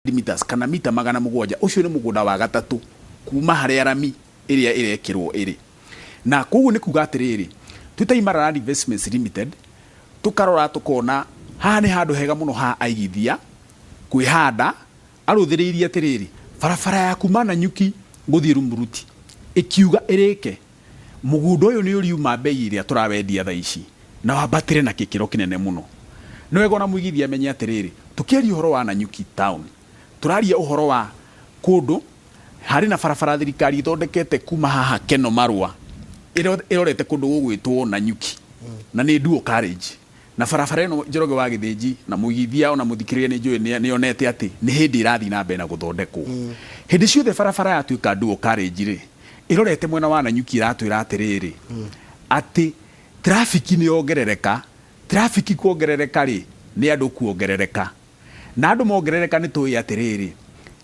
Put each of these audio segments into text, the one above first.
Meters kana mita 700. Ũcio nĩ mũgũnda wa gatatũ kuma harĩa rami ĩrĩa ĩrekĩrwo ĩrĩ. Na koguo nĩ kuga atĩrĩrĩ, twĩ ta Imara Land Investments Limited tũkarora tũkona haha nĩ handũ hega mũno ha aigithia kwĩhanda. Arũthĩrĩirie atĩrĩrĩ, barabara ya kuma Nanyuki gũthiĩ Rumuruti ĩkiuga ĩrĩke, mũgũnda ũyũ nĩ ũriuma mbei ĩrĩa tũrawendia thaa ici na wambatĩre na gĩkĩro kĩnene mũno. Nĩ wega ona mũigithia amenye atĩrĩrĩ, tũkĩaria ũhoro wa Nanyuki town, tũraria ũhoro wa kũndũ harĩ na barabara thirikari ĩthondekete kuma haha Keno Marũa ĩrorete kũndũ gũgwĩtwo Nanyuki, na nĩ dual carriage. Na barabara ĩno, Njoroge wa Gĩthĩnji na mũigithia ona mũthikĩrĩria, nĩ njũĩ nĩ onete atĩ nĩ hĩndĩ ĩrathiĩ na mbere na gũthondekwo. Hĩndĩ ciothe barabara yatuĩka dual carriage rĩ, ĩrorete mwena wa Nanyuki, ĩratwĩra atĩrĩrĩ, atĩ traffic nĩ yongerereka. Traffic kuongerereka rĩ, nĩ andũ kuongerereka, na andũ mongerereka nĩ tũĩ atĩrĩrĩ,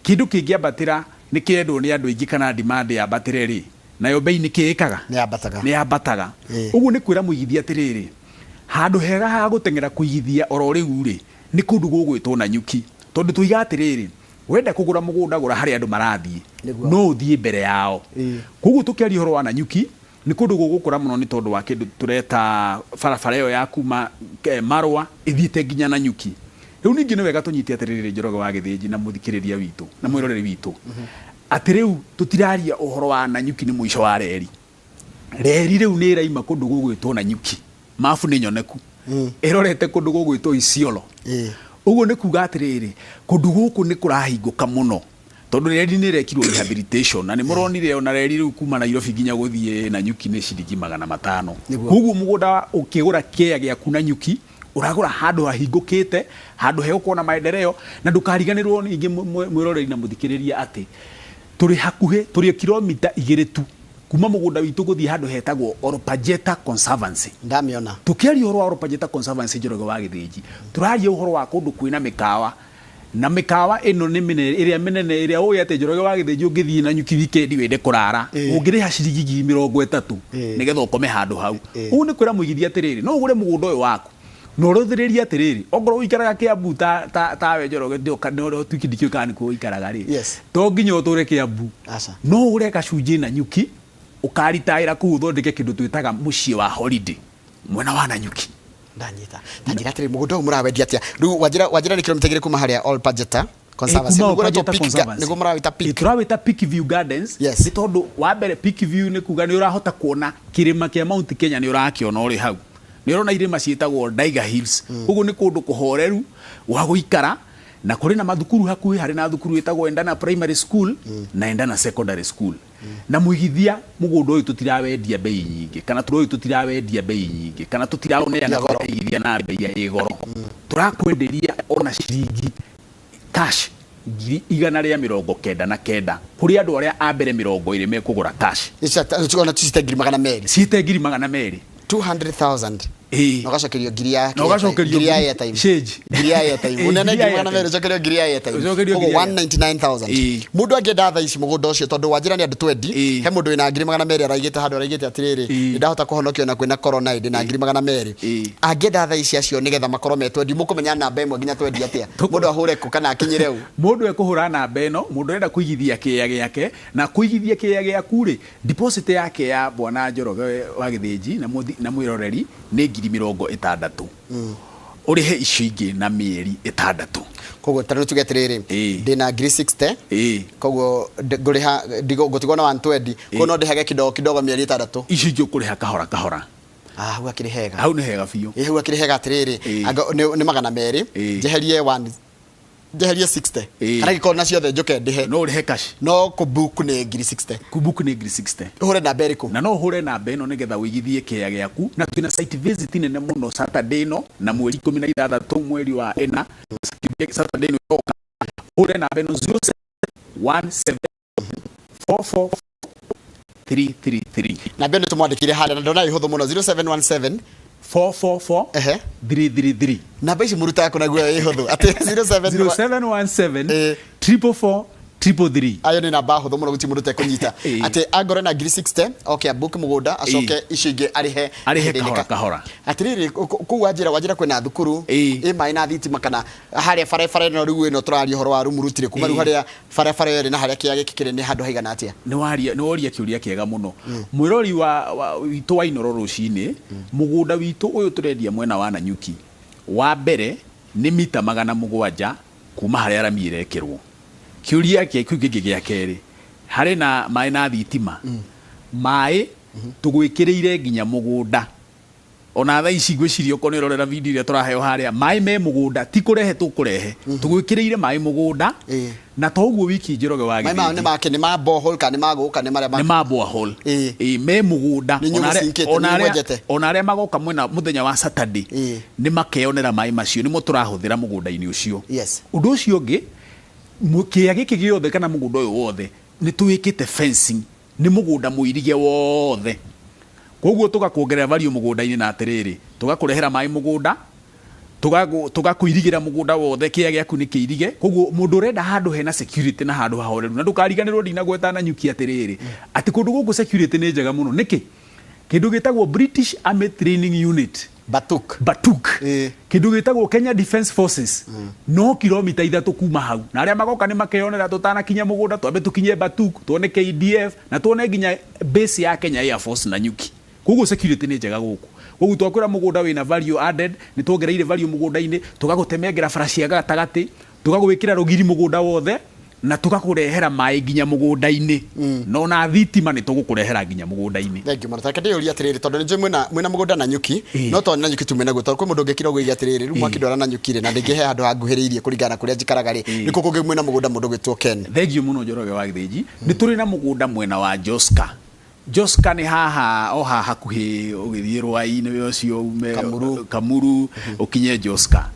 kĩndũ kĩngĩambatĩra nĩ kĩendwo nĩ andũ aingĩ kana demand yambatĩre rĩ, nayo bei nĩ kĩĩkaga? Nĩ yambataga. Nĩ yambataga. Ũguo nĩ kwĩra mũigithia atĩrĩrĩ, handũ hega ha gũteng'era kũigithia oro rĩu rĩ, nĩ kũndũ gũgwĩtwo Nanyuki, tondũ tũiga atĩrĩrĩ, wenda kũgũra mũgũnda, gũra harĩa andũ marathiĩ, no ũthiĩ mbere yao. Koguo tũkĩaria ũhoro wa Nanyuki, nĩ kũndũ gũgũkũra mũno nĩ tondũ wa kĩndũ tũreta barabara ĩyo ya kuma Marũa ĩthiĩte nginya Nanyuki. Rĩu ningĩ nĩ wega tũnyite atĩrĩrĩ, Njoroge wa Gĩthĩnji na mũthikĩrĩria witũ na mwĩroreri witũ, atĩ rĩu tũtiraria ũhoro wa Nanyuki nĩ mũico wa reri. Reri rĩu nĩ ĩraima kũndũ gũgwĩtwo Nanyuki, mabu nĩ nyoneku, ĩrorete kũndũ gũgwĩtwo Isiolo. Ũguo nĩ kuga atĩrĩrĩ, kũndũ gũkũ nĩ kũrahingũka mũno tondũ reri nĩ ĩrekirwo rehabilitation, na nĩ mũronire ona reri rĩu kuma Nairobi nginya gũthiĩ Nanyuki nĩ ciringi 500. Koguo mũgũnda ũkĩgũra kĩea gĩaku Nanyuki, ũragũra handũ hahingũkĩte, handũ hegũkorwo na maendeleo. Na ndũkariganĩrwo ningĩ, mwĩroreri na mũthikĩrĩria, atĩ tũrĩ hakuhĩ, tũrĩ kilomita 2 tu kuma mũgũnda witũ gũthiĩ handũ hetagwo Olpajeta Conservancy. Ndamĩona. Tũkĩaria ũhoro wa Olpajeta Conservancy, Njoroge wa Gĩthĩnji, tũraria ũhoro wa kũndũ kwĩna mĩkawa, na mĩkawa ĩno nĩ mĩnene, ĩrĩa mĩnene ĩrĩa ũĩ atĩ, Njoroge wa Gĩthĩnji, ũngĩthiĩ Nanyuki wikendi wende kũrara, ũngĩrĩha ciringi 30,000 nĩgetha ũkome handũ hau. Ũguo nĩ kwĩra mũigithia atĩrĩrĩ, no ũgũre mũgũnda ũyũ waku na ũrũthĩrĩrie atĩrĩrĩ, okorwo ũikaraga Kĩambu tawe Njoroge, tuiki ndikĩũĩ kana nĩkuo ũikaraga rĩ, to nginya ũtũre Kĩambu. Aca. No ũgũre gacunjĩ Nanyuki, ũkaritaĩra kũu, ũthondeke kĩndũ twĩtaga mũciĩ wa holiday mwena wa Nanyuki. Ndanyita. Ta njĩra atĩrĩ, mũgũnda ũyũ mũrawendia atĩa rĩu? Wanjĩra nĩ kilomita 2 kuma harĩa Olpajeta Conservancy. Kuma Nĩguo ũretwo Olpajeta Peak Conservancy. Nĩguo mũrawĩta Peak. Tũrawĩta Peak View Gardens. Nĩ tondũ wa mbere, Peak View nĩ kuga nĩ ũrahota kuona kĩrĩma kĩa Mount Kenya, nĩ ũrakĩona ũrĩ hau, nĩ ũrona irĩma ciĩtagwo Ndaiga Hills. Koguo nĩ kũndũ kũhoreru gwa gũikara, na kũrĩ na mathukuru hakuhĩ. Harĩ na thukuru ĩtagwo Endana Primary School na Endana Secondary School. Na mũigithia, mũgũnda ũyũ tũtirawendia bei nyingĩ, kana tũrĩa ũyũ tũtirawendia bei nyingĩ, kana tũtiraũneana goro. Aigithia na bei ya ĩ goro. Tũrakwenderia ona ciringi cash 199,000 kũrĩ andũ arĩa a mbere 20 mekũgũra cash. Ona cite 200,000? Ciĩte 200,000. 200,000. Na ũgacokerio ngiri ya Na ũgacokerio ngiri ya airtime. Change. Ngiri ya airtime. Ũnene ngiri ya 200,000, airtime. ũcokerio ngiri ya airtime. Ũcokerio Koguo ngiri ya 199,000. Mũndũ angĩenda thaa ici mũgũnda ũcio, tondũ wanjĩra nĩ andũ 20, he mũndũ wĩna 200,000 araigĩte handũ, araigĩte atĩrĩrĩ, nĩ ndahota kũhonokio na kwĩna corona, ĩndĩ na 200,000. Angĩenda thaa ici acio nĩgetha makorwo me 20, mũkũmenya namba ĩmwe nginya 20 atĩa? Mũndũ ahũre kũ kana akinyĩre ũ? Mũndũ ekũhũra namba ĩno. Mũndũ ũrenda kũigithia kĩea gĩake, na kũigithia kĩea gĩaku rĩ, deposit yake ya bwana Njoroge wa Gĩthĩnji na mwĩroreri nĩ 60,000, ũrĩhe icio ingĩ na mĩeri 6. Koguo ta rĩu tuge atĩrĩrĩ, ndĩna ngiri 60, koguo ngũrĩha ngũtigwo na 120, koguo no ndĩhage kidogo kidogo mĩeri 6. Icio ingĩ ũkũrĩha kahora kahora. Ah, hau hakĩrĩ hega. Hau nĩ hega biũ. Ĩ, hau hakĩrĩ hega atĩrĩrĩ, anga nĩ 200, njeherie one, njeherie 60, kana ingĩkorwo na ciothe njũke ndĩhe. No ũrĩhe cash. No kũbook nĩ ngiri 60. Kũbook nĩ ngiri 60. Ũhũre namba ĩrĩkũ? Na no ũhũre namba ĩno nĩgetha ũigithie kĩea gĩaku. Na twĩna site visit nene mũno Saturday ĩno, na mweri 16 mweri wa ĩna, Saturday ĩno ĩroka. Ũhũre namba ĩno, 0717 44 333. Namba ĩno tũmwandĩkire harĩa na ndona ĩ hũthũ mũno, 0717 444 333. Namba ici mũrutaga kũ naguo ĩ hũthũ atĩ 07 0717 444 333. 333. Ayo nĩ namba hũthũ mũno, gũtirĩ mũndũ ũtekũnyita. Atĩ angorwo na ngiri 60 oke abook mũgũnda, acoke icio ingĩ arĩhe Arĩhe ihinda-inĩ. kahora kahora. Atĩrĩrĩ, kũu wanjĩra kwĩna thukuru, ĩ maĩ na thitima, kana harĩa barabara ĩno rĩu ĩno tũraria ũhoro wa Rumuruti rĩ, kuma rĩu harĩa barabara ĩyo ĩrĩ na harĩa kĩea gĩkĩ kĩrĩ nĩ handũ haigana atĩa? Nĩ woria kĩũria kĩega mũno, mwĩrori wa witũ wa Inoro rũcinĩ. Mũgũnda witũ ũyũ tũrendia mwena wa Nanyuki, wa mbere nĩ mita 700 kuma harĩa rami ĩrekĩrwo. Kĩũria kĩu kĩngĩ gĩa kerĩ, harĩ na maĩ na thitima? Maĩ tũgwĩkĩrĩire nginya mũgũnda. Ona thaa ici ngwĩciria okorwo nĩ ũrorera video ĩrĩa tũraheo harĩa, maĩ me mũgũnda, ti kũrehe tũkũrehe, tũgwĩkĩrĩire maĩ mũgũnda. Na to ũguo wiki, Njoroge wa Maĩ mao nĩ Gĩthĩnji. Make nĩ ma borehole kana nĩ ma gũka nĩ marĩa Nĩ ma borehole. Ĩĩ, me mũgũnda. Nĩ inyuĩ Ona mũcinkĩte, ona nĩ inyuĩ arĩa mwenjete? Ona arĩa magoka mwena mũthenya wa Saturday nĩ makeyonera maĩ macio, nĩmo tũrahũthĩra mũgũnda-inĩ ũcio. Ũndũ ũcio ũngĩ, kĩea gĩkĩ gĩothe kana mũgũnda ũyũ wothe nĩ tũwĩkĩte fencing, nĩ mũgũnda mũirige wothe. Koguo tũgakuongerera value mũgũnda-inĩ na atĩrĩrĩ, tũgakũrehera maĩ mũgũnda, tũgakũirigĩra mũgũnda wothe, kĩea gĩaku nĩ kĩirige. Koguo mũndũ ũrenda handũ hena security na handũ hahoreru, na ndũkariganĩrwo ndinagweta Nanyuki atĩrĩrĩ, atĩ kũndũ gũkũ security nĩ njega mũno. Nĩkĩ? Kĩndũ gĩtagwo British Army Training Unit, Batuk. Batuk, kĩndũ gĩtagwo Kenya Defence Forces, no kilomita 3 kuma hau. Na arĩa magoka nĩ makeyonera tũtanakinya mũgũnda, twambe tũkinye Batuk, tuone KDF na tuone nginya base ya Kenya Air Force Nanyuki. Koguo security nĩ njega gũkũ. Koguo twakwĩra mũgũnda wĩna value added, nĩ tuongereire value mũgũnda-inĩ, tũgagũtemengera bara cia gatagatĩ, tũgagwĩkĩra rũgiri mũgũnda wothe, na tũgakũrehera maĩ nginya mũgũnda-inĩ, na ona thitima nĩ tũgũkũrehera nginya mũgũnda-inĩ. Thank you mũno. Reke ndĩyũrie atĩrĩrĩ, tondũ nĩ njũĩ mwĩna mũgũnda Nanyuki, no to Nanyuki tu mwĩnaguo, tondũ kwĩ mũndũ ũngĩkira ũguo oige atĩrĩrĩ, rĩu mwakĩndwara Nanyuki rĩ, na ndĩngĩ he handũ hanguhĩrĩirie kũringana na kũrĩa njikaraga rĩ, nĩkũ kũngĩ mwĩna mũgũnda mũndũ ũgwĩtwo Ken? Thengiũ mũno, Njoroge wa Gĩthĩnji. Nĩ tũrĩ na mũgũnda mwena wa Joska. Joska nĩ haha o haha hakuhĩ, ũgĩthiĩ Rwai-inĩ ũcio ume Kamuru. Kamuru ũkinye Joska.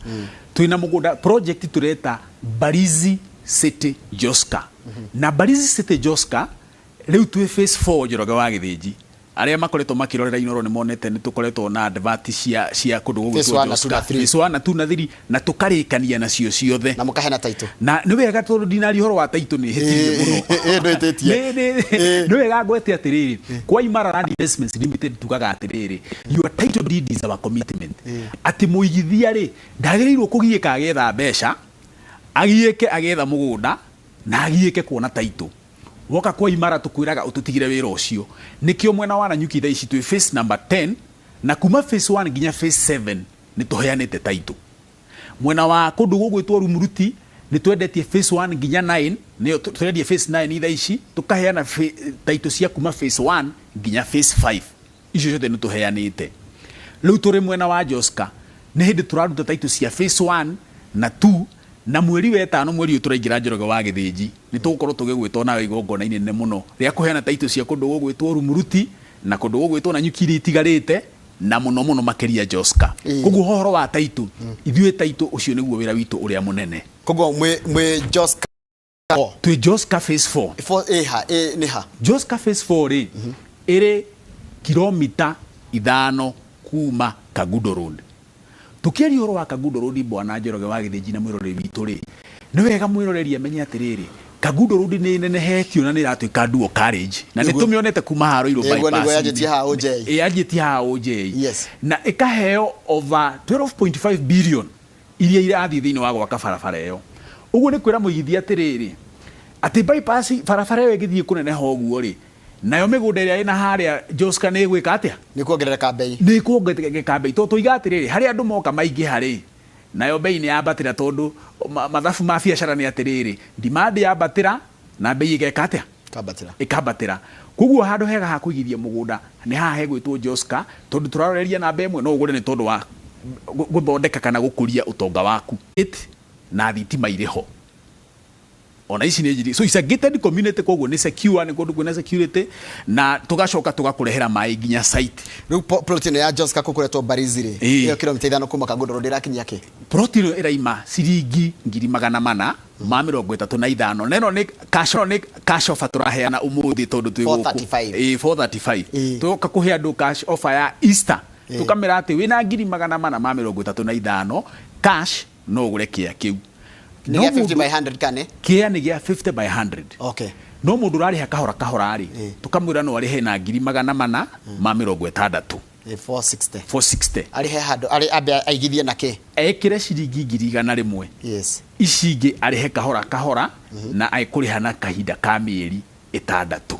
Twĩna mũgũnda, project tũreta Barizi City Joska. Na Barizi City Joska rĩu twĩ phase 4, Njoroge wa Gĩthĩnji. Arĩa makoretwo makĩrorera Inoro nĩ monete nĩ tũkoretwo na advert cia kũndũ Phase gũgwĩtwo 1 na 2 Joska. na 3. Phase 1 na 2 na 3, na tũkarĩkania nacio ciothe. Na mũkaheana title. Na nĩ wega tondũ ndinaria ũhoro wa title, nĩ hĩtirie mũno. Ĩĩ, ndwĩtĩtie. Nĩ wega ngwete atĩrĩrĩ, kwa Imara Land Investments Limited tugaga atĩrĩrĩ, "Your title deed is our commitment." Atĩ mũigithia rĩ, ndagĩrĩirwo kũgiĩka agĩetha mbeca, agiĩke agĩetha mũgũnda, na agiĩke kuona title. Woka kwa Imara tũkwĩraga ũtũtigĩre wĩra ũcio. Nĩkĩo mwena wa Nanyuki thaa ici twĩ phase number 10, na kuma phase 1 nginya phase 7 nĩ tũheanĩte title. Mwena wa kũndũ gũgwĩtwo Rumuruti nĩ twendetie phase 1 nginya 9, nĩyo tũrendia phase 9 thaa ici, tũkaheana title cia kuma phase 1 nginya phase 5. Icio ciothe nĩ tũheanĩte. Rĩu tũrĩ mwena wa Joska, nĩ hĩndĩ tũraruta title cia phase 1 na 2, na mweri wetano, mweri ũyũ tũraingĩra, Njoroge wa Gĩthĩnji, nĩ tũgũkorwo tũgĩgwĩtwo nawe igongona-inĩ nene mũno rĩa kũheana title cia kũndũ gũgwĩtwo Rumuruti na kũndũ gũgwĩtwo Nanyuki iria itigarĩte, na mũno mũno makĩria Joska. Koguo ũhoro wa title, ithuĩ title ũcio nĩguo wĩra witũ ũrĩa mũnene. Koguo mwĩ Joska? Twĩ Joska phase 4. Four ĩ ha, ĩ nĩ ha? Joska phase 4 rĩ, ĩrĩ kilomita 5 kuma Kangundo Road. Tũkĩaria ũhoro wa Kangundo Road, bwana Njoroge wa Gĩthĩnji na mwĩroreri witũ rĩ, nĩ wega mwĩroreri amenye atĩrĩrĩ, Kangundo Road nĩ ĩnenehetio na nĩ ĩratuĩka dual carriage, na nĩ tũmĩonete kuma haha Ruiru bypass. Nĩguo, yanjĩtie haha OJ. Ĩ, yanjĩtie haha OJ. Na ĩkaheo over 12.5 billion iria irathiĩ thĩinĩ wa gwaka barabara ĩyo. Ũguo nĩ kwĩra mũigithia atĩrĩrĩ, atĩ bypass barabara ĩyo ĩgĩthiĩ kũneneha ũguo rĩ, nayo mĩgũnda ĩrĩa ĩna harĩa Joska nĩ ĩgwĩka atĩa? Nĩ kuongerereka mbei. Nĩ kuongerereka mbei, tondũ tũiga atĩrĩrĩ, harĩa andũ moka maingĩha rĩ, nayo mbei nĩ yambatĩra, tondũ mathabu ma biacara nĩ atĩrĩrĩ, demand yambatĩra na mbei ĩgeka atĩa? Ĩkambatĩra. Ĩkambatĩra. Koguo handũ hega ha kũigithia mũgũnda nĩ haha hegwĩtwo Joska, tondũ tũraroreria namba ĩmwe, no ũgũre nĩ tondũ wa gũthondeka kana gũkũria ũtonga waku. Na thitima irĩ ho ona ici nĩ njiri, so it's a gated community, koguo nĩ secure, nĩ kũndũ kwĩna security, na tũgacoka tũgakũrehera maĩ nginya site. Rĩu plot ĩno ya Joska kũu kũretwo Mbarizi rĩ, ĩyo kilomita 5 kuma Kangundo Road ĩrakinyia kĩ? Plot ĩno ĩraima ciringi 435,000, na ĩno nĩ cash offer tũraheana ũmũthĩ tondũ twĩ gũkũ. 435. Ĩĩ, 435. Tũgoka kũhe andũ cash offer ya Easter, tũkamera atĩ wĩna 435,000 cash no ũgũre kĩa kĩu. Nĩ No gĩa 50 mũndũ- by 100 kane? Kĩa nĩ gĩa 50 by 100. No mũndũ ũrarĩha kahora kahora rĩ, tũkamwĩra no arĩhe na 460,000. 460. 460. Arĩhe handũ arĩ ambe aigithie na kĩ? Ekĩre ciringi 100,000. Ici ingĩ arĩhe kahora kahora na ekũrĩha na kahinda ka mĩeri 6.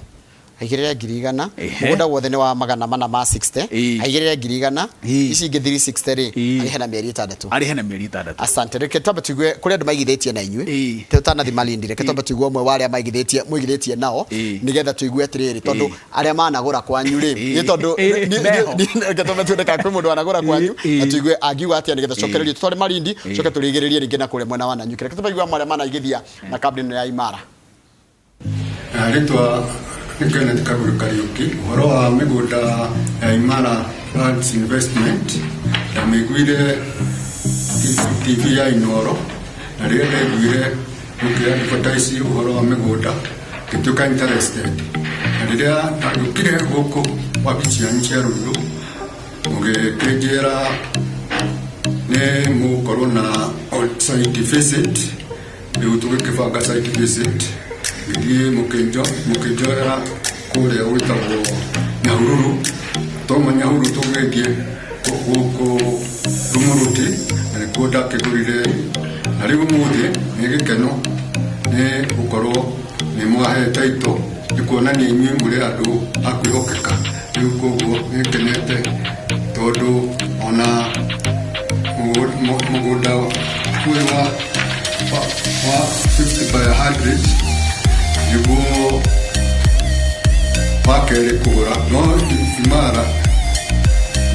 Aigĩrĩre 100,000. Ehe. Mũgũnda wothe nĩ wa 460. Aigĩrĩre 100,000. Ici ingĩ 360 rĩ, arĩhe na mĩeri 6. Arĩhe na mĩeri 6. Asante. Reke twambe tuigue kũrĩ andũ maigithĩtie na inyuĩ. Tũtanathi Malindi, reke twambe tuigue ũmwe wa arĩa maigithĩtie, mũigithĩtie nao, nĩgetha tuigue atĩrĩrĩ, tondũ arĩa managũra kwanyu rĩ, nĩ tondũ Meho. reke twambe tuone kana kwĩ mũndũ wanagũra kwanyu, na tuigue angiuga atĩa, nĩgetha tũcokererie tũtware Malindi, coke tũrigĩrĩrie rĩngĩ na kũrĩa mwena wa Nanyuki. Reke twambe tuigue amwe arĩa manaigithia na kambuni ĩno ya Imara. Rĩtwa nĩ Kenneth Kaguru Kariũki. Ũhoro wa mĩgũnda ya Imara Lands Investment ndamĩiguire TV ya Inooro, na rĩrĩa ndaiguire mũkĩ advertise ũhoro wa mĩgũnda ngĩtuĩka interested, na rĩrĩa ndagĩũkire gũkũ wabici yanyu cia Ruiru mũgĩkĩnjĩra nĩ mũgũkorwo na site visit. Rĩu tũgĩkĩbanga site visit, gĩthiĩ mũkĩnjoera kũrĩa gwĩtagwo Nyahururu. Twauma Nyahururu tũgĩthiĩ gũkũ Rumuruti, na nĩkuo ndakĩgũrire. Na rĩu ũmũthĩ nĩ gĩkeno nĩ gũkorwo nĩ mwahe title, nĩ kuonania inyuĩ mũrĩ andũ a kwĩhokeka. Rĩu koguo nĩ ngenete tondũ ona mũgũnda ũyũ wa 50 by 100 nĩguo wa kerĩ kũgũra, no Imara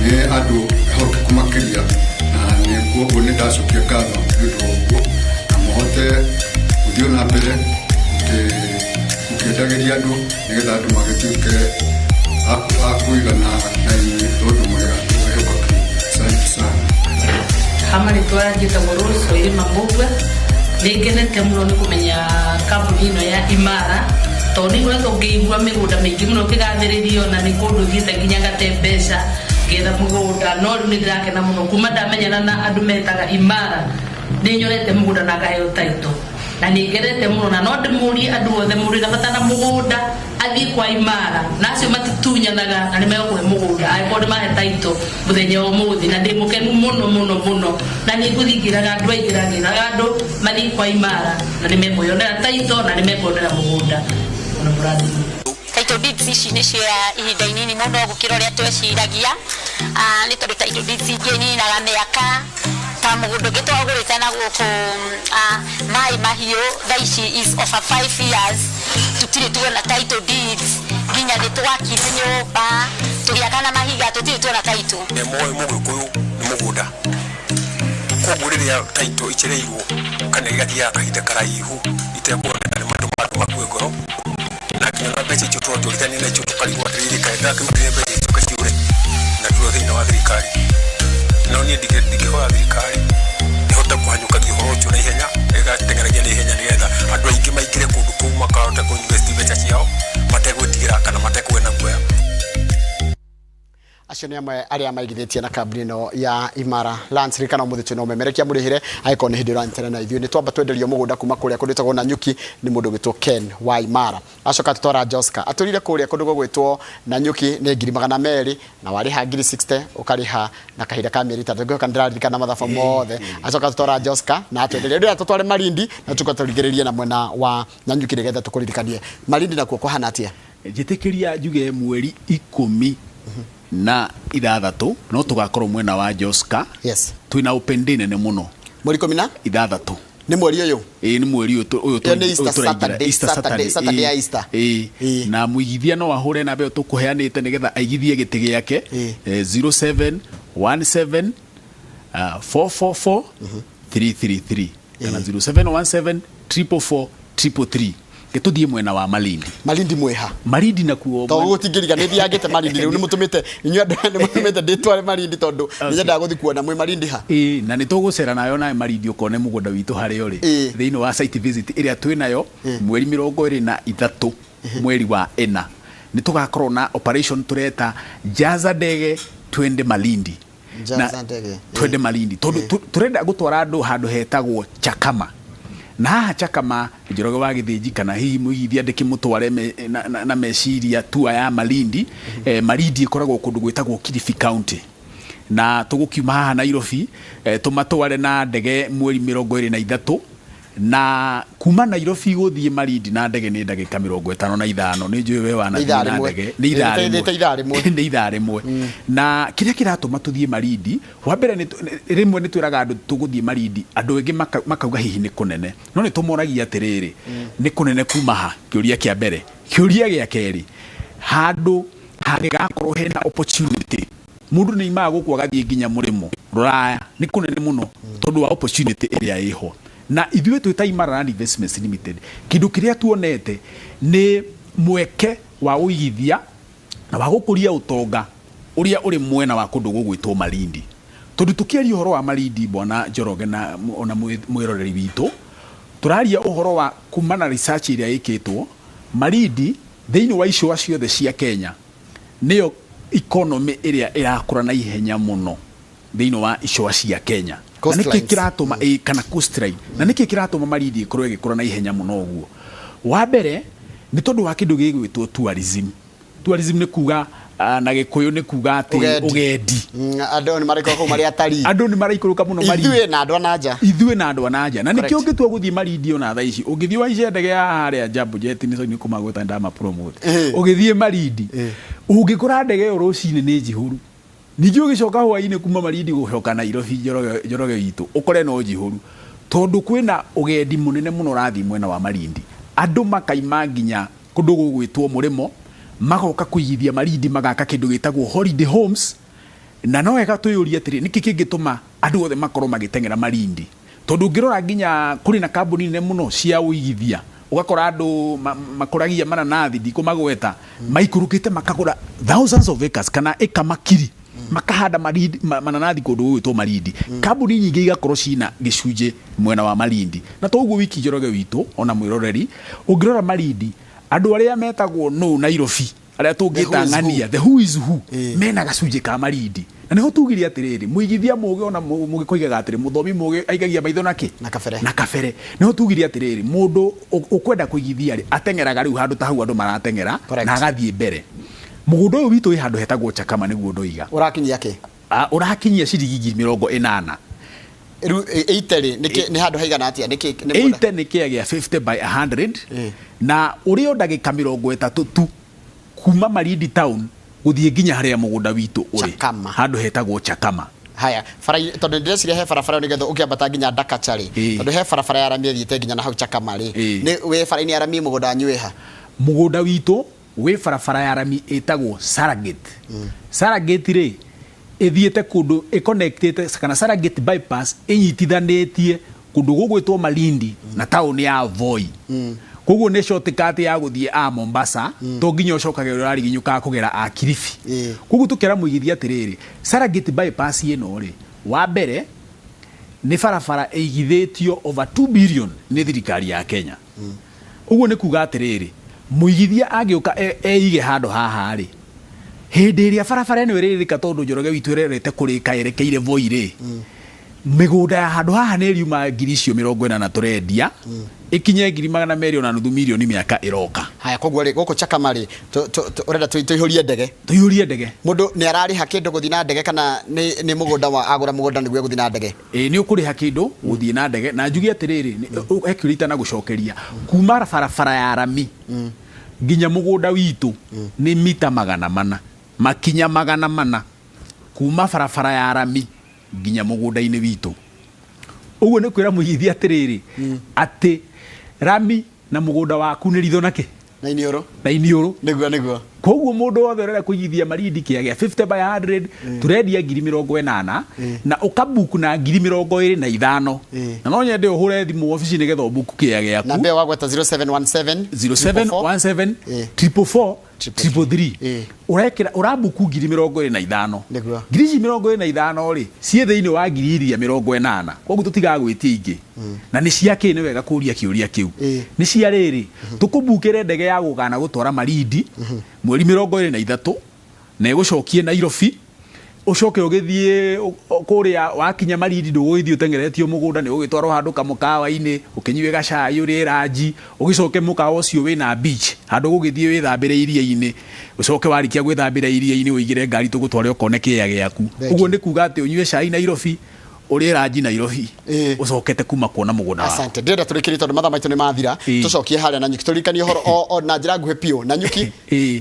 nĩ andũ ehokeku makĩria, na nĩ koguo nĩ ndacokia ngatho nĩ ũndũ wa ũguo, na mũhote gũthiĩ na mbere mũkĩendagĩria andũ nĩgetha andũ magĩtuĩke a kũigana na inyuĩ tondũ mũrĩ andũ ehokeku. Asante sana. Hamarĩtwa njĩtagwo Rose Wairĩma Mbũgua. Nĩ ngenete mũno nĩ kũmenya kambuni ĩno ya Imara, tondũ nĩ ngoretwo ngĩigua mĩgũnda mĩingĩ mũno ĩkĩgathĩrĩrio, na nĩ kũndũ thiĩte nginya ngate mbeca ngĩetha mũgũnda, no rĩu nĩ ndĩrakena mũno kuma ndamenyana na andũ metaga Imara. Nĩ nyonete mũgũnda na ngaheo title, na nĩ ngenete mũno, na no ndĩmũrie andũ othe, mũndũ wĩna bata na mũgũnda athiĩ kwa Imara, na acio matitunyanaga na nĩ megũkũhe mũgũnda angĩkorwo nĩ mahe title mũthenya wa ũmũthĩ. Na ndĩ mũkenu mũno mũno mũno, na nĩ ngũthiĩ ngĩraga andũ aingĩ, ngĩraga andũ mathiĩ kwa Imara, na nĩ mekwĩyonera title na nĩ mekwĩyonera mũgũnda. Ona mũrathimwo. Title deeds ici nĩ cia ihinda inini mũno gũkĩra ũrĩa tweciragia, nĩ tondũ title deeds ingĩ ninaga mĩaka. Ta mũgũnda ũngĩ twagũrĩte na gũkũ Mai Mahiũ, thaa ici is over 5 years tũtirĩ tuona title deeds. Nginya nĩ twakire nyũmba, tũgĩaka na mahiga, tũtirĩ tuona title. Nĩ moĩ mũgĩkũyũ nĩ mũgũnda, koguo rĩrĩa title icereirwo kana igathiaga kahinda karaihu itekuoneka, nĩ mandũ makue ngoro, na nginya na mbeca icio twatwarithania nacio tũkarigwo atĩrĩrĩ, kaĩ ndakĩrutire mbeca icio kaciũre na tũrĩ thĩinĩ wa thirikari. No niĩ ndingĩhoya thirikari ĩhote kũhanyũkagia ũhoro ũcio na ihenya, ĩgateng'eragia na ihenya, nĩgetha andũ aingĩ maingĩre kũndũ kũu makahota kũ invest mbeca ciao mategwĩtigĩra kana matekũgĩa na guoya. Acio nĩ amwe arĩa maigithĩtie na kambuni ĩno ya Imara Lands. Ririkana ũmũthĩ twĩna ũmemerekia mũrĩhĩre angĩkorwo nĩ hĩndĩ ũranyitanĩra na ithuĩ. Nĩ twamba twenderio mũgũnda kuma kũrĩa kũndũ gwĩtagwo Nanyuki nĩ mũndũ ũgwĩtwo Ken wa Imara. Acoka tũtwara Joska atũrire kũrĩa kũndũ gũgwĩtwo Nanyuki nĩ 200,000, na warĩha 60,000 ũkarĩha na kahinda ka mĩeri 6. Ngĩhoka nĩndĩraririkana mathabu mothe. Acoka tũtwara Joska na atwenderia. Rĩrĩa tũtware Malindi na tuka tũrigĩrĩrie na mwena wa Nanyuki nĩgetha tũkũririkanie Malindi nakuo kũhana atĩa. Njĩtĩkĩria njuge mweri 16 no tũgakorwo mwena wa Joska. Twĩna open day nene mũno. Mweri ikũmi na ithathatũ. Nĩ mweri ũyũ? Ĩĩ, nĩ mweri ũyũ ũyũ Ĩyo nĩ Easter ũyũ tũraingĩra. Saturday, Easter Saturday, Saturday, Saturday ya Easter. Ĩĩ. Na mũigithia no ahũre namba ĩyo tũkũheanĩte nĩgetha aigithie gĩtĩ gĩake. 0717 444 333 kana 0717 444 333. Gĩtũthiĩ mwena wa Malindi. Malindi mwĩha? Malindi nakuo Tondũ gũtingĩriga nĩ thiangĩte Malindi. Rĩu nĩmũtũmĩte inyuĩ andũ, nĩmũtũmĩte ndĩtware Malindi tondũ nĩnyendaga gũthiĩ kuona mwĩ Malindi ha. Ĩĩ, na nĩ tũgũcera nayo nawe Malindi ũkone mũgũnda witũ harĩa ũrĩ thĩinĩ wa site visit ĩrĩa twĩ nayo mweri 23 mweri wa 4. Nĩ tũgakorwo na operation tũreta Jaza Ndege Twende Malindi. Jaza Ndege. Twende Malindi tondũ tũrenda gũtwara andũ handũ hetagwo Chakama. Na haha Chakama, Njoroge wa Gĩthĩnji, kana hihi mũigithia ndĩkĩmũtware me, na, na, na meciria tua ya Malindi. Malindi ĩkoragwo kũndũ gwĩtagwo Kilifi County. Na tũgũkiuma haha Nairobi tũmatware na ndege mweri 23 na kuma Nairobi gũthiĩ Malindi na ndege nĩ ndagĩka 55. Nĩ njũĩ we wanathiĩ ithaa na rĩmwe. ndege nĩ ithaa Nĩ rĩmwe. ta ithaa rĩmwe. Nĩ ithaa rĩmwe. Na kĩrĩa kĩratũma tũthiĩ Malindi, wa mbere rĩmwe nĩ twĩraga andũ tũgũthiĩ Malindi, andũ aingĩ makauga hihi nĩ kũnene, no nĩ tũmoragia atĩrĩrĩ, nĩ kũnene kuma ha? Kĩũria kĩa mbere. Kĩũria gĩa kerĩ, handũ hangĩgakorwo hena opportunity, mũndũ nĩ aimaga gũkũ agathiĩ nginya mũrĩmo rũraya, nĩ kũnene mũno tondũ wa opportunity ĩrĩa ĩho. Na ithuĩ twĩ ta Imara Land Investments Limited, kĩndũ kĩrĩa tuonete nĩ mweke wa ũigithia na wa gũkũria ũtonga ũrĩa ũrĩ mwena wa kũndũ gũgwĩtwo Malindi. Tondũ tũkĩaria ũhoro wa Malindi, bwana Njoroge na ona mwĩroreri witũ, tũraria ũhoro wa kuma na research ĩrĩa ĩkĩtwo Malindi thĩinĩ wa icũa ciothe cia Kenya, nĩyo economy ĩrĩa ĩrakũra na ihenya mũno thĩinĩ wa icũa cia Kenya. Na nĩkĩ Coastlines. kĩratũma ĩ, kana coastline. Na nĩkĩ kĩratũma Malindi ĩkorwo ĩgĩkũra na ihenya mũno ũguo? Wa mbere nĩ tondũ wa kĩndũ gĩgwĩtwo tourism. Tourism nĩ kuga na Gĩkũyũ nĩ kuga atĩ Ũgendi. ũgendi. Andũ nĩ maraikũrũka kũu marĩ atarii. Andũ nĩ maraikũrũka mũno Malindi. Ithuĩ na andũ a na nja. Ithuĩ na andũ a na nja. Na nĩkĩo Correct. ũngĩtua gũthiĩ Malindi ona thaa ici, ũngĩthiĩ ũhaice ndege ya harĩa Jambo Jet, nĩ sorry nĩ kũmagweta ndama promote. Ũgĩthiĩ Malindi, ũngĩkora ndege ĩyo rũcinĩ nĩ njihũru. Ningĩ ũgĩcoka hwainĩ kuma Malindi gũcoka Nairobi Njoroge, Njoroge witũ, ũkore no njihũru. Tondũ kwĩna ũgendi mũnene mũno ũrathiĩ mwena wa Malindi. Andũ makaima nginya kũndũ gũgwĩtwo mũrĩmo, magoka kũigithia Malindi, magaka kĩndũ gĩtagwo holiday homes. Na no wega twĩyũrie atĩrĩ, nĩkĩ kĩngĩtũma andũ othe makorwo magĩteng'era Malindi? Tondũ ũngĩrora nginya kũrĩ na kambuni nene mũno cia ũigithia, ũgakora andũ makũragia mananathi, ndikũmagweta, maikũrũkĩte makagũra thousands of acres kana ĩka makiri, makahanda mananathi kũndũ gũgwĩtwo Malindi. Kambuni nyingĩ igakorwo cina gĩcunjĩ mwena wa Malindi. Na to ũguo wiki Njoroge witũ, ona mwĩroreri, ũngĩrora Malindi, andũ arĩa metagwo nũ Nairobi, arĩa tũngĩta The who is who. ng'ania, the who is who, mena gacunjĩ ka Malindi. Na nĩho tugire atĩrĩrĩ, mũigithia mũgĩ ona mũgĩkũyũ aigaga atĩrĩ, mũthomi mũgĩ aigagia maitho na kĩ? Na kabere. Na kabere. Nĩho tugire atĩrĩrĩ, mũndũ ũkwenda kũigithia rĩ, ateng'eraga rĩu handũ ta hau andũ marateng'era, Correct. na agathiĩ mbere. Mũgũnda ũyũ witũ wĩ handũ hetagwo Chakama nĩguo ndoiga. Ũrakinyia kĩ? Ũrakinyia ciringi ngiri mĩrongo ĩnana. Rĩu ĩite rĩ, nĩ kĩ- nĩ handũ haigana atĩa? Nĩ kĩ- nĩ mũgũnda? Ĩite nĩ kĩa gĩa 50 by 100, na ũrĩ o ndagĩka 30 tu kuma Malindi town gũthiĩ nginya harĩa mũgũnda witũ ũrĩ. Chakama. Handũ hetagwo Chakama. Haya, bara tondũ ndĩreciria he barabara ĩyo nĩgetha ũkĩambata nginya Ndakacha rĩ, tondũ he barabara ya rami ĩthiĩte nginya na hau Chakama rĩ, nĩ wĩ bara-inĩ ya rami mũgũnda wanyu wĩ ha? Mũgũnda witũ wĩ barabara ya rami ĩtagwo Saragate. Saragate rĩ, ĩthiĩte kũndũ ĩconnectĩte, kana Saragate bypass ĩnyitithanĩtie kũndũ gũgwĩtwo Malindi na taũni ya Voi. Koguo nĩ shortcut ya gũthiĩ a Mombasa, to nginya ũcokage ũrĩa ũrariginyũkaga kũgera a Kilifi. Koguo tũkera mũigithia atĩrĩrĩ, Saragate bypass ĩno rĩ, wa mbere nĩ barabara ĩigithĩtio over 2 billion nĩ thirikari ya Kenya. Ũguo nĩ kuga atĩrĩrĩ, mũigithia angĩũka eige handũ haha rĩ, hĩndĩ ĩrĩa barabara ĩno ĩrĩrĩka, tondũ Njoroge witũ ĩrerete kũrĩka yerekeire Voi rĩ, mĩgũnda ya handũ haha nĩ ĩriuma ngiri icio 80 tũrendia, ĩkinye ngiri magana merĩ ona nuthu mirioni mĩaka ĩroka. Haya, koguo rĩ, gũkũ Chakama rĩ, ũrenda tũihũrie ndege? Tũihũrie ndege. Mũndũ nĩ ararĩha kĩndũ gũthiĩ na ndege kana nĩ mũgũnda wa agũra mũgũnda nĩguo egũthiĩ na ndege? Ĩĩ, nĩ ũkũrĩha kĩndũ gũthiĩ na ndege. Na njuge atĩrĩrĩ, he kĩũria itanagũcokeria. Kuma barabara ya rami nginya mũgũnda witũ nĩ mita 400, makinya 400 kuma barabara ya rami nginya mũgũnda-inĩ witũ. Ũguo nĩ kwĩra mũigithia atĩrĩrĩ, atĩ rami na mũgũnda waku nĩ ritho na kĩ? Na iniũrũ. Na iniũrũ. Nĩguo, nĩguo. Koguo mũndũ wothe ũrenda kũigithia Malindi kĩa gĩa 50 by 100, tũrendia ngiri 80 na ũkabuku na ngiri 25. Na no nyende ũhũre thimũ obici nĩgetha ũbuku kĩa gĩaku. Namba ĩyo wagweta 0717 0717 444 333. Ũrekĩra ũrabuku ngiri 25. Nĩguo. Ngiri ici 25 rĩ, ciĩ thĩinĩ wa ngiri iria 80. Koguo tũtigagwĩtia ingĩ. Na nĩ cia kĩ? Nĩ wega kũria kĩũria kĩu. Nĩ cia rĩrĩ, tũkũbukĩre ndege ya gũkana gũtwara Malindi mweri 23 na ĩgũcokie Nairobi. Ũcoke ũgĩthiĩ kũrĩa wakinya Malindi ndũgũgĩthiĩ ũteng'eretio mũgũnda nĩ ũgũgĩtwarwo handũ kamũkawa-inĩ ũkĩnyue gacai ũrĩe ranji ũgĩcoke mũkawa ũcio wĩna beach handũ ũgũgĩthiĩ wĩthambĩre iria-inĩ ũcoke warĩkia gwĩthambĩra iria-inĩ ũingĩre ngari tũgũtware ũkone kĩea gĩaku. Ũguo nĩ kuga atĩ ũnyue cai Nairobi ũrĩe ranji Nairobi ũcokete kuma kuona mũgũnda waku. Asante. Ndĩrenda tũrĩkĩrie tondũ mathaa maitũ nĩ mathira. Tũcokie harĩa Nanyuki. Tũririkanie ũhoro o na njĩra nguhĩ biũ. Nanyuki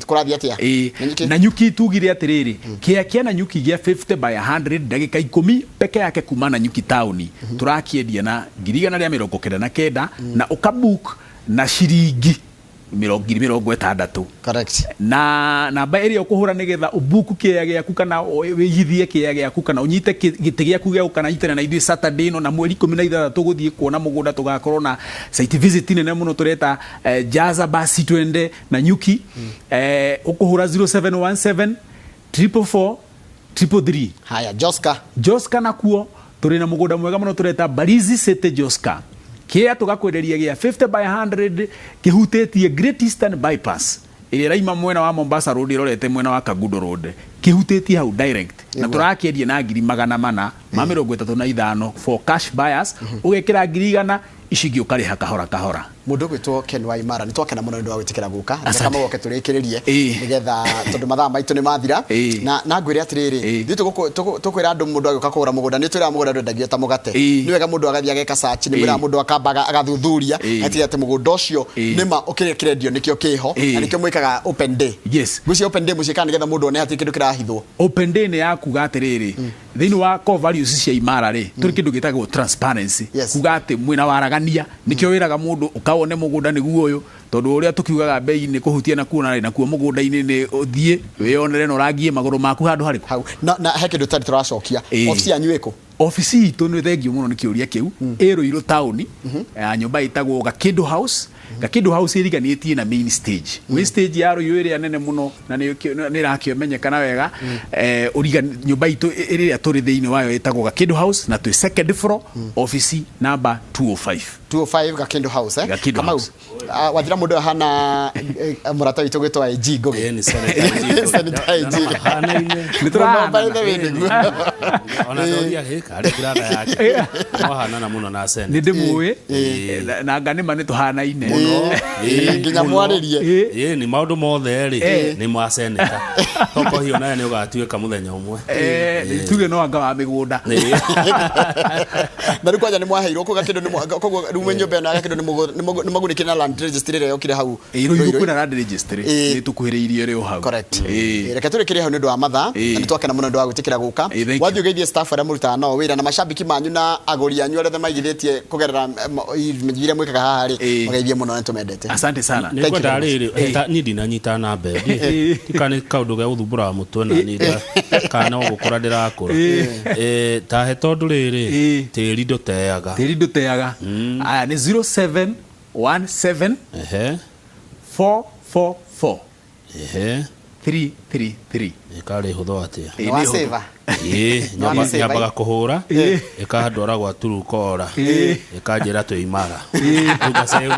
kũrathiĩ atĩa? Nanyuki. Nanyuki tugire atĩrĩrĩ, kĩea kĩa Nanyuki gĩa 50 by 100 ndagĩka ikũmi peke yake kuma Nanyuki taũni tũrakĩendia na 199,000 na ũka book na ciringi 60,000. Correct. Na namba ĩrĩa ũkũhũra nĩgetha ũbuku kĩea gĩaku kana wĩigithie kĩea gĩaku kana ũnyite gĩtĩ gĩaku gĩa gũka na nyitana na ithuĩ Saturday ĩno na mweri 16 tũgũthiĩ kuona mũgũnda tũgakorwo na site visit nene mũno tũreta Jaza basi twende Nanyuki. Ũkũhũra 0717 444 333. Haya, Joska. Joska nakuo tũrĩ na mũgũnda mwega mũno tũreta Barizi City Joska. Kĩea tũgakwenderia gĩa 50 by 100 kĩhutĩtie Great Eastern Bypass ĩrĩa ĩraima mwena wa Mombasa Road ĩrorete mwena wa Kangundo Road kĩhutĩtie hau direct na tũrakĩendia na 435,000 for cash buyers ũgekĩra 100,000 ici ingĩ ũkarĩha kahora kahora. Mũndũ ũgwĩtwo Ken Waimara nĩ twakena mũno nĩ ũndũ wa gwĩtĩkĩra gũka. Reke Asante. Kamau oke tũrĩkĩrĩrie nĩgetha tondũ mathaa maitũ nĩ mathira. Na na ngwĩre atĩrĩrĩ, ithuĩ tũkwĩra andũ mũndũ agĩũka kũgũra mũgũnda nĩ twĩraga mũgũnda ndwendagio ta mũgate. Nĩ wega mũndũ agathiĩ ageka search, nĩ mwĩraga mũndũ akamba agathuthuria agatigĩrĩra atĩ mũgũnda ũcio nĩma kĩrĩa kĩrendio nĩkĩo kĩho na nĩkĩo mwĩkaga open day. Yes. Ngwĩciria open day mũciĩkaga nĩgetha mũndũ one hatirĩ kĩndũ kĩrahithwo. Open day nĩ ya kuga atĩrĩrĩ, thĩinĩ wa core values cia Imara rĩ, tũrĩ kĩndũ gĩtagwo transparency. Kuga atĩ mwĩna waragania, nĩkĩo wĩraga mũndũ ũka wone mũgũnda nĩguo ũyũ, tondũ ũrĩa tũkiugaga mbei nĩ kũhutia na kuona rĩ, nakuo mũgũnda-inĩ nĩ ũthiĩ wĩyonere na ũrangie magũrũ maku handũ harĩkũ. Hau. Na, na he kĩndũ tũtarĩ tũracokia. Obici yanyu ĩkũ? Obici itũ nĩ thengiũ mũno nĩ kĩũria kĩu, ĩ Ruiru taũni, ya nyũmba ĩtagwo Gakĩndũ House. Gakĩndũ House ĩriganĩtie na main stage. Main stage ya Ruiru ĩrĩa nene mũno na nĩ ĩrakĩmenyekana wega. Nyũmba itũ ĩrĩa tũrĩ thĩinĩ wayo ĩtagwo Gakĩndũ House na twĩ second floor, obici namba 205. 205 Gakĩndũ House, eh? Gakĩndũ Kamau, House. Wanjĩra mũndũ ũyũ ahana mũrata witũ gwĩtwo IG Ngũgĩ. Ĩĩ, nĩ Senator IG Ngũgĩ. Senator IG. Ndona mahanaine. Nĩ tũrahana. Mũno, by the way, nĩguo. Ona ndoria hĩ karĩ brother yake. Mwahanana mũno na Nĩ Senator. ndĩmũĩ na nga nĩma nĩ tũhanaine. Ĩĩ, Nginya mũno. mwarĩrie. Ĩĩ, nĩ maũndũ mothe rĩ nĩ ma Senator. Tokorwo hihi onawe nĩ ũgatuĩka mũthenya ũmwe. Tuge no anga wa mĩgũnda. Na rĩu kwanja nĩ mwaheirwo kũu Gakĩndũ nĩ koguo rĩu mwĩ nyũmba ĩno ya Gakĩndũ nĩ mwagunĩkire na land registry ĩrĩa yokire hau Ĩĩ, Ruiru kwĩna land registry nĩ tũkuhĩrĩirie rĩ o hau. Correct. Reke tũrĩkĩrie hau nĩ ũndũ wa mathaa na nĩ twakena mũno nĩ ũndũ wa gwĩtĩkĩra gũka. Ĩĩ, thank you. Wathiĩ ũgeithie staff arĩa mũrutaga nao wĩra na macambĩki manyu na agũri anyu arĩa othe maigithĩtie kũgerera iria mwĩkaga haha rĩ, mageithie mũno na nĩ tũmendete. Asante sana. Thank you Nĩngwenda very much. rĩrĩ, niĩ ndinanyita namba ĩyo. Ndikana nĩ kaũndũ ga gũthumbũraga mũtwe na niĩ kana no gũkũra ndĩrakũra. Tahe tondũ rĩrĩ, tĩri ndũteaga. Tĩri ndũteaga. Aya nĩ 0717 444 333. Ĩkarĩ hũthũ atĩa? Ĩĩ, nĩ hũthũ. Nĩwasave? Ĩĩ, Nĩwamĩsave, nyambaga eh? kũhũra ĩkandwara gwa Truecaller ĩkanjĩra twĩ imara. Rĩu ngacave.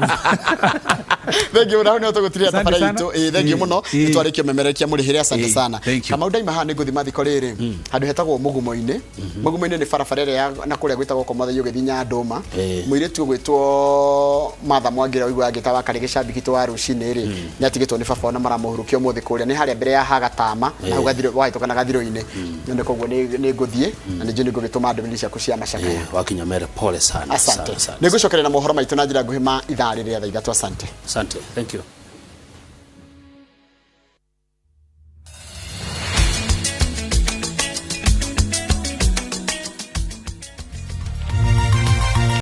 Thengiũ mũno, hau nĩho tũgũtirĩra Asante thabarĩ sana. itũ. Ĩĩ, thengiũ mũno. Nĩtwarĩkia ũmemerekia mũrĩhĩre, asante sana. Thank you. Kamau ndaima haha nĩngũthiĩ mathiko rĩrĩ, handũ hetagwo Mũgumo-inĩ. Mũgumo-inĩ nĩ barabara ĩrĩa ya na kũrĩa gwĩtagwo kwa Mwathai ũgĩthiĩ Nyandũma. Mũirĩtu ũgwĩtwo Martha Mwangi ũrĩa ũiguaga ngĩta wa karĩ gĩcambi kitũ wa rũcinĩ rĩ, nĩ atigĩtwo nĩ baba ona maramũhurukia ũmũthĩ kũrĩa nĩ harĩa mbere ya Hagatama, na hau gathirũ wahĩtũka na gathirũ-inĩ. Nĩ koguo nĩ ngũthiĩ na nĩ njũĩ nĩ ngũgĩtũma ndũmĩrĩri ciaku cia macakaya. Wakinya mere pole sana. Asante. Sana, sana. Nĩ ngũcokerera mohoro maitũ na njĩra nguhĩ ma ithaa rĩrĩ rĩa thaa ithatũ. Asante. Asante. Thank you.